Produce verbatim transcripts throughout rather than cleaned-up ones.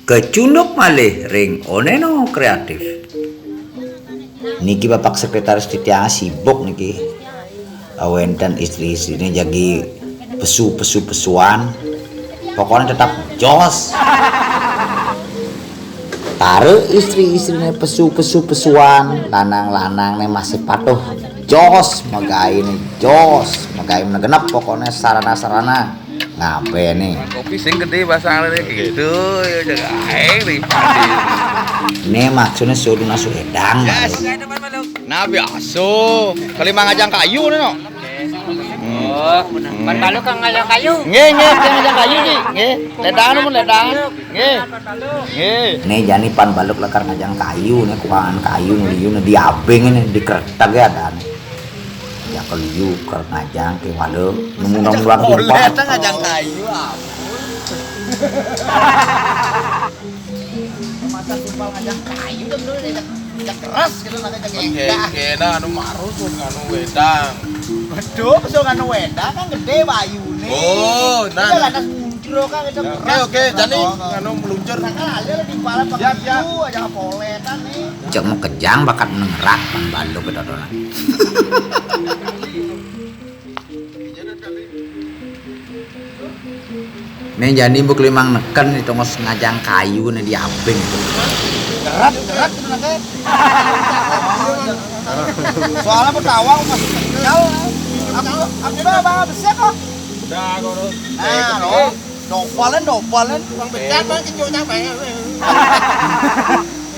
Kecunduk malih ring Oneno Kreatif. Niki Bapak Sekretaris titiang sibuk niki. Wénten istri-istrine jagi pesu-pesu-pesuan. Pokoknya tetap jos. Tara istri-istrine pesu-pesu-pesuan, lanang-lanangne masih patuh. Jos, magaene jos, magaene genep pokoknya sarana-sarana. Ngabe nih? Kopi sing gedé basangane gitu, ya, cek ae nih. Ini maksudnya suruh nasu edang. Yes. Nah, biasa. Kali mangajang kayu nih, no. Hmm. Oh, hmm. Pan Baluk kan ngajang kayu. Nggih, nggih, dia ngajang kayu, Ki. Nggih. Ledang, mun ledang. Nggih. Nggih. Nih, jani Pan Baluk lakar ngajang kayu, nih, kuangan kayu, nih, liu, nih, di abing, nih, di kretek ya, ada, nih. Ya, keliu, ker ngajang, ke walu, nemu nang luar. Boleh, kita ngajang kayu, ampun. Masa sumpah ngajang kayu, dong, dulu, nih, cek, cek keras, gitu, nanti cek enggak. Oke, nah, anu marus, anu wedang. Betul, so nganu wedang, kan gede bayune. Oh, nah, udah nah. Lantas muncul, kan, itu. Ya, oke, keras, oke, keras, jani, oh, nganu meluncur. Nah, kan ada di kepala. Siap, siap. Pakai itu, aja poletan, nih. Cek mau kejang bakat nengerak Pan Baluk kedodolan. Nih jani buk limang neken nih tongos ngajang kayu nih di abing. Berat, berat itu nangke. Soalnya pertawang masih kenyal. Aku, aku udah abang besar kok. Udah, aku urus. Nah, lo. Dopalan, dopalan. Bang becat, Bang, kencoknya, Bang.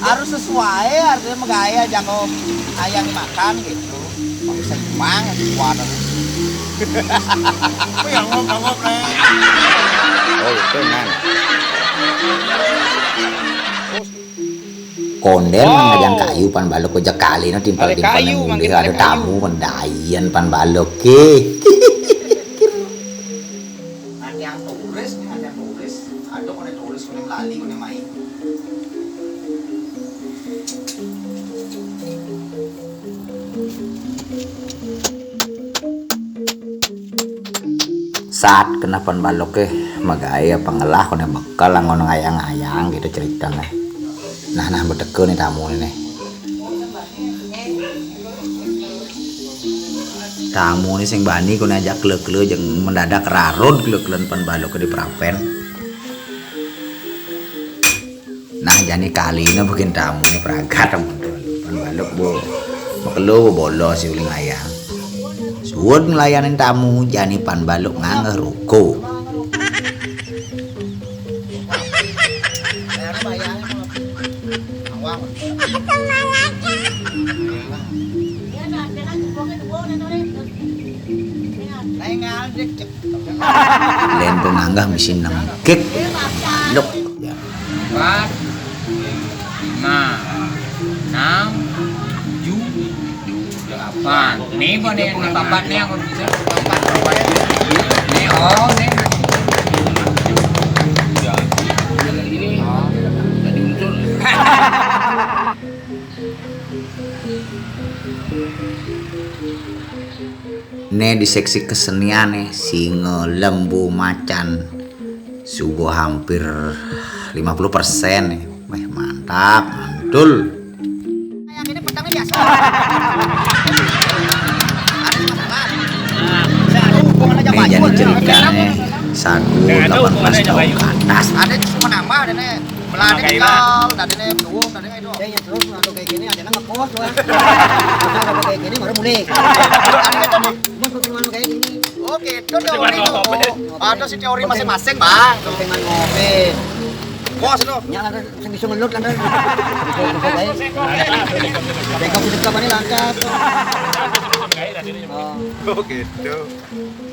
Harus sesuai, artinya megaya jangkau ayam dimakan gitu. Bang bisa jumang, kuat. Apa yang ngop, ngop, nih? Oh, itu, Nang. Kondén. Wow. Ngajang kayu Pan Baluk aja kali, nah, timpal-timpal kayu, yang mungkin ada kayu. Tamu, pendayan Pan Baluk, ke. Ada yang turis, ada yang turis. Ada kone turis, kone melali, kone main. Saat kena Pan Baluk ke, magae apa ngelah, kone bekel, angon ngayang-ngayang, gitu ceritanya. Nah, nah, beteke nih tamu nih. Tamu nih sing bani kone ajak kele-kele, jeng mendadak rarud kele-kelen Pan Baluk ke di prapen. Nah, jani kalina bikin tamu nih pragat, teman-teman. Pan Baluk bo, makelo bo bolos si uling layang. Suud ngelayanin tamu, jani Pan Baluk nganggeh ruko. Len penganggah misi nengkit. Luk. Empat, lima, enam, tujuh, delapan. Nih, Bang, nih, yang papat nih, yang bisa papat, papat. Nih, oh, nih. Ini, oh, jadi unsur. Né di seksi kesenian nih, singa, lembu, macan, suguh hampir lima puluh persen nih. Wah, mantap, mantul. Yang ini petangnya biasa. Ada masalah. Nih, jadi ceritanya, sagu delapan belas tahun ke atas. Ada cuma nambah, ada nih. Melati tinggal, ada nih, dua, ada nih. Dia yang terus, kalau kayak gini, ada nggak kos, tuh. Kalau kayak gini, baru mulai. Ada kita nih. Ini pertemuan kayak gini. Oh, gitu, teori tuh. Ada sih teori masing-masing, Bang. Pertemuan ngopi. Bos, tuh. Nyala, kan, bisa ngelut, kan, kan. Bisa, bisa baik. Bengkok di depan ini lancar, tuh. Oh. Oh, gitu.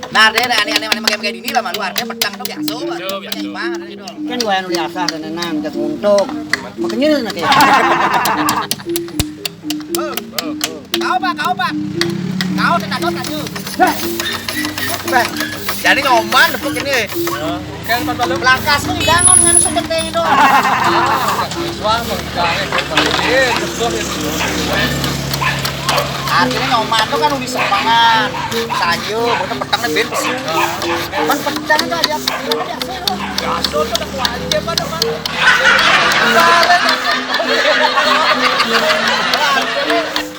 Nah, artinya aneh-aneh, aneh pakai dini lah, malu, artinya petang tuh biasa, Bang. Biasa, biasa. Bang, ada gitu. Kan gua yang biasa, tenan, jas untuk. Makanya, nanti. Kau, Pak, kau, Pak. Kau, tidak kau, tak, yuk. Bang. Jadi nyoman, depuk ini. Kan, Pak Baluk. Belangkas tuh dibangun, nganu sepenting itu. Suang, Bang, jangan. Iya, betul itu. Artinya nyoman tuh kan udah semangat. Sayu, buat petangnya ben. Kan petang itu aja, bilang aja, sih, lu.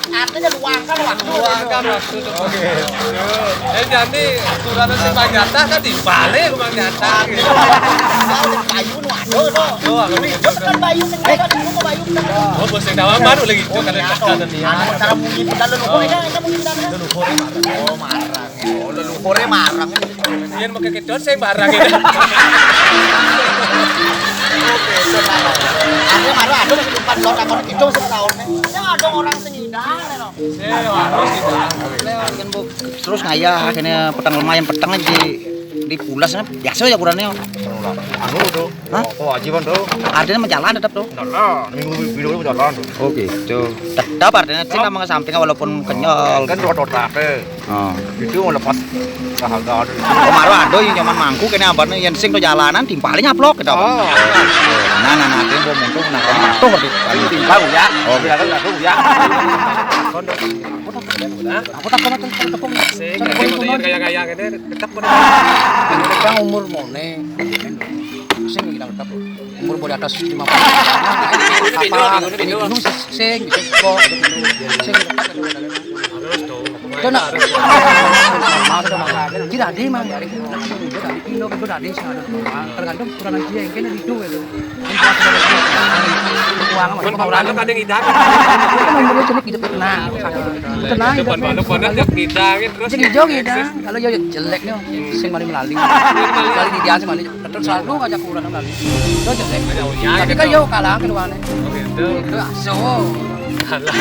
Artinya luangkan waktu. Luangkan waktu. Oke. Eh, jadi, aturan sing nyata kan dibalik rumah nyata. Bayu nu ada to. Oh, aku ini kan Bayu sing ada di rumah Bayu. Oh, bos sing dawa baru lagi itu kan ada niat. Cara mungkin kita leluhur ya, kita mungkin kita. Oh, marang. Oh, leluhur marang. Yen mau kekedot saya barang ya. Oke, itu marang. Aku baru ada di depan lo takon itu sing taune. Ya ada orang sing ngidang lho. Saya harus ngidang. Kan Bu, terus ngayah akhirnya petang lumayan petang aja di pulas kan biasa ya ukurannya. Anu tuh. Hah? Kok aja kan tuh. Artinya menjalan tetap tuh. Jalan, minggu minggu jalan. Oh gitu. Tetap artinya sih nggak samping walaupun kenyal. Kan roda-roda. Oh. Itu mau lepas ke harga. Oh, maru ada yang zaman mangku kene abane yen sing to jalanan timpali nyaplok gitu. Oh. Nah, nah, nah, dia mau muncul nah, nah, tuh di timbang ya. Oh, bilang kan tuh ya. Aku tak pernah tepung. Sing kayak kayak gini tetap. Kan umur mone. Sing kita tetap. Umur boleh atas lima puluh. Apa? Ini gunung sing gitu. Kok gitu. Sing gitu. Terus tuh. Itu nak. Maaf, maaf. Tidak ada, Mang. Dari gunung itu dari Indo itu dari sana. Tergantung kurang aja yang kena itu gitu. Uang apa? Kan orang ada yang hidup. Kan umurnya jenis hidup tenang. Tenang, hidup. Depan malu pada tiap kita gitu. Terus jadi jauh gitu. Kalau jauh jelek nih, sing paling melalui. Kali di dia sing paling Terus selalu ngajak kurang kali. Itu aja deh. Tapi kan yo kalah keduane. Oh gitu. Itu aso. Kalah.